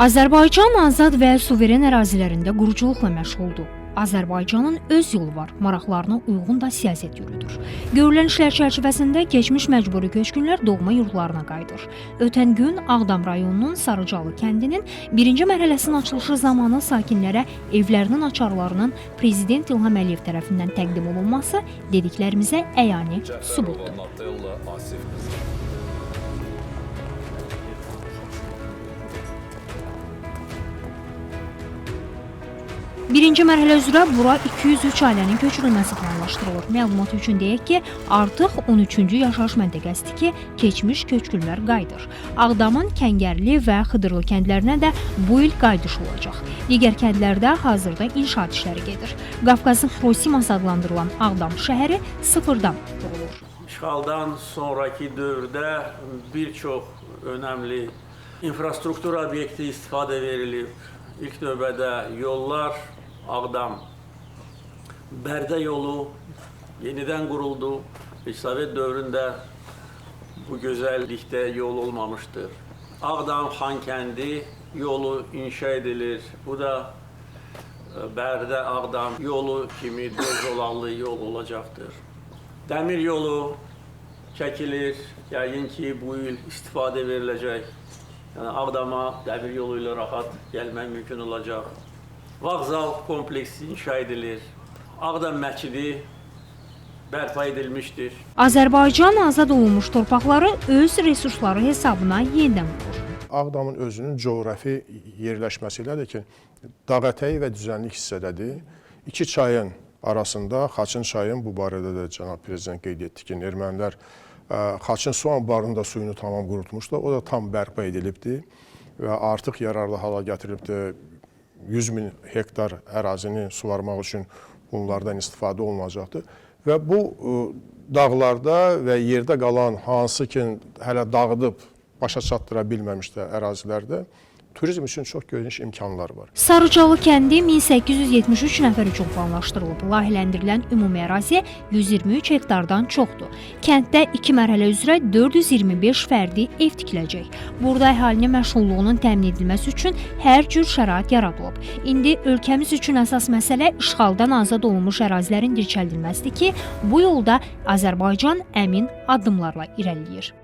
Azərbaycan azad və suveren ərazilərində quruculuqla məşğuldur. Azərbaycanın öz yolu var, maraqlarına uyğun da siyasət yürüdür. Görülən işlər çərçivəsində keçmiş məcburi köçkünlər doğma yurdlarına qayıdır. Ötən gün Ağdam rayonunun Sarıcalı kəndinin birinci mərhələsinin açılışı zamanı sakinlərə evlərinin açarlarının Prezident İlham Əliyev tərəfindən təqdim olunması dediklərimizə əyani sübutdur. Cəfərova Natella Asif qızı. Birinci mərhələ üzrə bura 203 ailənin köçürülməsi planlaşdırılır. Məlumat üçün deyək ki, artıq 13-cü yaşayış məntəqəsidir ki, keçmiş köçkünlər qayıdır. Ağdamın Kəngərli və Xıdırlı kəndlərinə də bu il qayıdış olacaq. Digər kəndlərdə hazırda inşaat işləri gedir. Qafqazın Xirosiması adlandırılan Ağdam şəhəri sıfırdan qurulur. İşğaldan sonraki dövrdə bir çox önəmli infrastruktur obyekti istifadə verilib. İlk növbədə yollar, Ağdam, Bərdə yolu yenidən quruldu. Heç Sovet dövründə bu gözəllikdə yol olmamışdır. Ağdam Xankəndi yolu inşa edilir. Bu da Bərdə Ağdam yolu kimi dörd zolaqlı yol olacaqdır. Dəmir yolu çəkilir. Yəqin ki, bu il istifadə veriləcək. Yəni Ağdama dəmir yolu ilə rahat gəlmək mümkün olacaq. Vağzal kompleksi inşa edilir. Ağdam məscidi bərpa edilmişdir. Azərbaycan azad olunmuş torpaqları öz resursları hesabına yenidən qurur. Ağdamın özünün coğrafi yerləşməsi ilədir ki, dağətəyi və düzənlik hissədədir. İki çayın arasında Xaçın çayın, bu barədə də cənab prezident qeyd etdi ki, ermənilər Xaçın su anbarının da suyunu tamam qurutmuşlar. O da tam bərpa edilibdir və artıq yararlı hala gətirilibdir. 100 min hektar ərazini suvarmaq üçün bunlardan istifadə olunacaqdır. Və bu dağlarda və yerdə qalan hansı ki hələ dağıdıb başa çatdıra bilməmiş də ərazilərdə turizm üçün çox geniş imkanlar var. Sarıcalı kəndi 1873 nəfər üçün planlaşdırılıb. Layihələndirilən ümumi ərazi 123 hektardan çoxdur. Kənddə iki mərhələ üzrə 425 fərdi ev tikiləcək. Burada əhalinin məşğulluğunun təmin edilməsi üçün hər cür şərait yaradılıb. İndi ölkəmiz üçün əsas məsələ işğaldan azad olunmuş ərazilərin dirçəldilməsidir ki, bu yolda Azərbaycan əmin addımlarla irəliləyir.